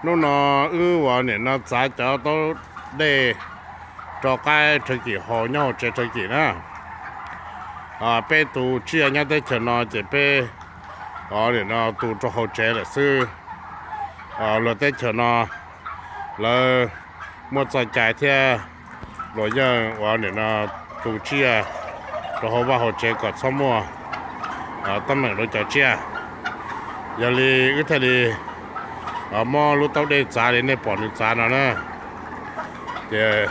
Hnub no wb ua nim no txav cov taub dej rau qaib rhawv kim haus nyob hauv tsev rhawv kim na. Peb tus tsiaj nyob teb chaws no ces peb ua nim no tu rau hauv tsev lawm xwb. Luag teb chaws no lawv muaj txoj cai thiab luag yeej ua nim no tu tsiaj rau hauv vaj hauv tsev kom txhob muaj teeb meem rau cov tsiaj. Yog li wb thiaj li muab lub taub dej txav li nej pom nws txav no na, ces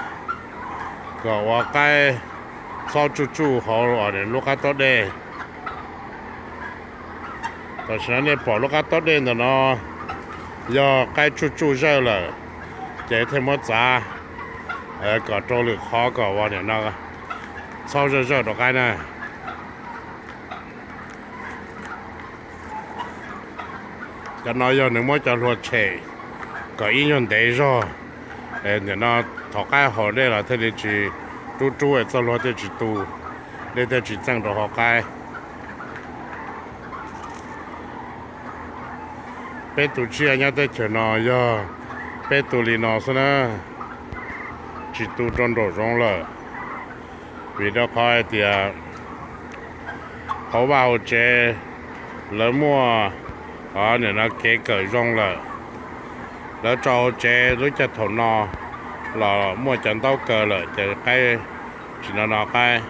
kom ua qaib txhob tsuj tsuj hauv lub qab taub dej. Tam sim no nej pom lub qab taub dej ntawm no yog qaib tsuj tsuj zawj lawm, ces thiaj muab txav kom rau lwm qhov kom ua nim no txhob zawj zawj rau qaib na. Cov no yog nws muab cov hlua tshem kom ib nyuag ntev zog. Nim no thaum qaib haus dej los thiaj li tsis rub rub es txoj hlua thiaj tsis tu, dej thiaj tsis txeej rau hauv qaib. Peb tus tsiaj nyob teb chaws no yog peb tu li no xwb na, tsis tu rau nraum zoov lawm. Vim rau qhov hais tias hauv vaj hauv tsev lawv muaj nim no kev kawm zoo lawm. Lawv tso hauv tsev lub caij thaum no los muaj cov ntaub kaw lawm ces qaib tsis no no qaib.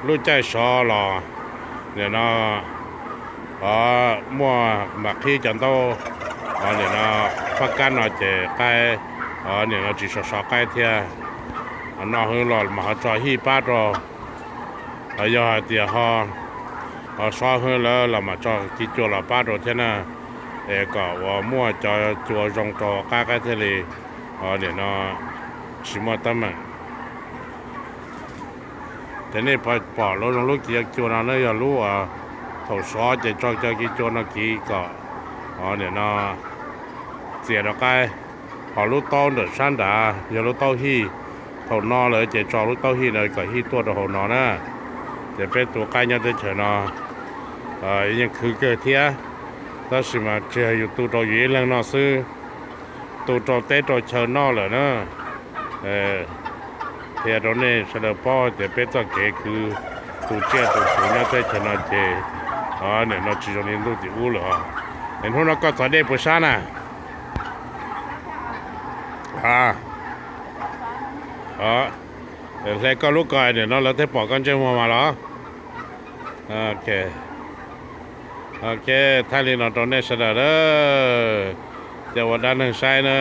Lub caij sov los nim no muaj mam qhib cov ntaub nim no fab kab no ces qaib nim no tsis sov sov qaib thiab. Noj hwv los mas ho tso hij pab rau, yog hais tias ho sov hwv lawm los mas tso kiv cua los pab rau thiab na, es kom uas muaj cov cua zoo rau qaib, qaib thiaj li nim no tsis muaj teeb meem. Ces nej pom lub zoo lub kiv cua no na yog lub uas thaum sov ces tso cov kiv cua no kiv kom nim no txias rau qaib. Ho lub taub ntawm sab nrad yog lub taub hij, thaum no lawm ces tso lub taub hij no kom hij tuaj rau hauv no na. Ces peb tus qaib nyob teb chaws no yeej khwv kawg thiab, tab sis mas tsis yog yus tu rau yus ib leeg noj xwb, tu rau teb rau chaw noj lawm na. Qhia rau nej sawv daws paub tias peb txoj kev khwv tus tsiaj tus txhu nyob teb chaws no ces nim no tsis zoo li ntuj tim ub lawm os. Es hnub no koj txog dej puas sab na? Hle koj lub ko nim no lawv thiaj pom koj ntsej muag mas los. Ok, thaij li no rau nej sawv daws a, coj ua dab neeg saib na.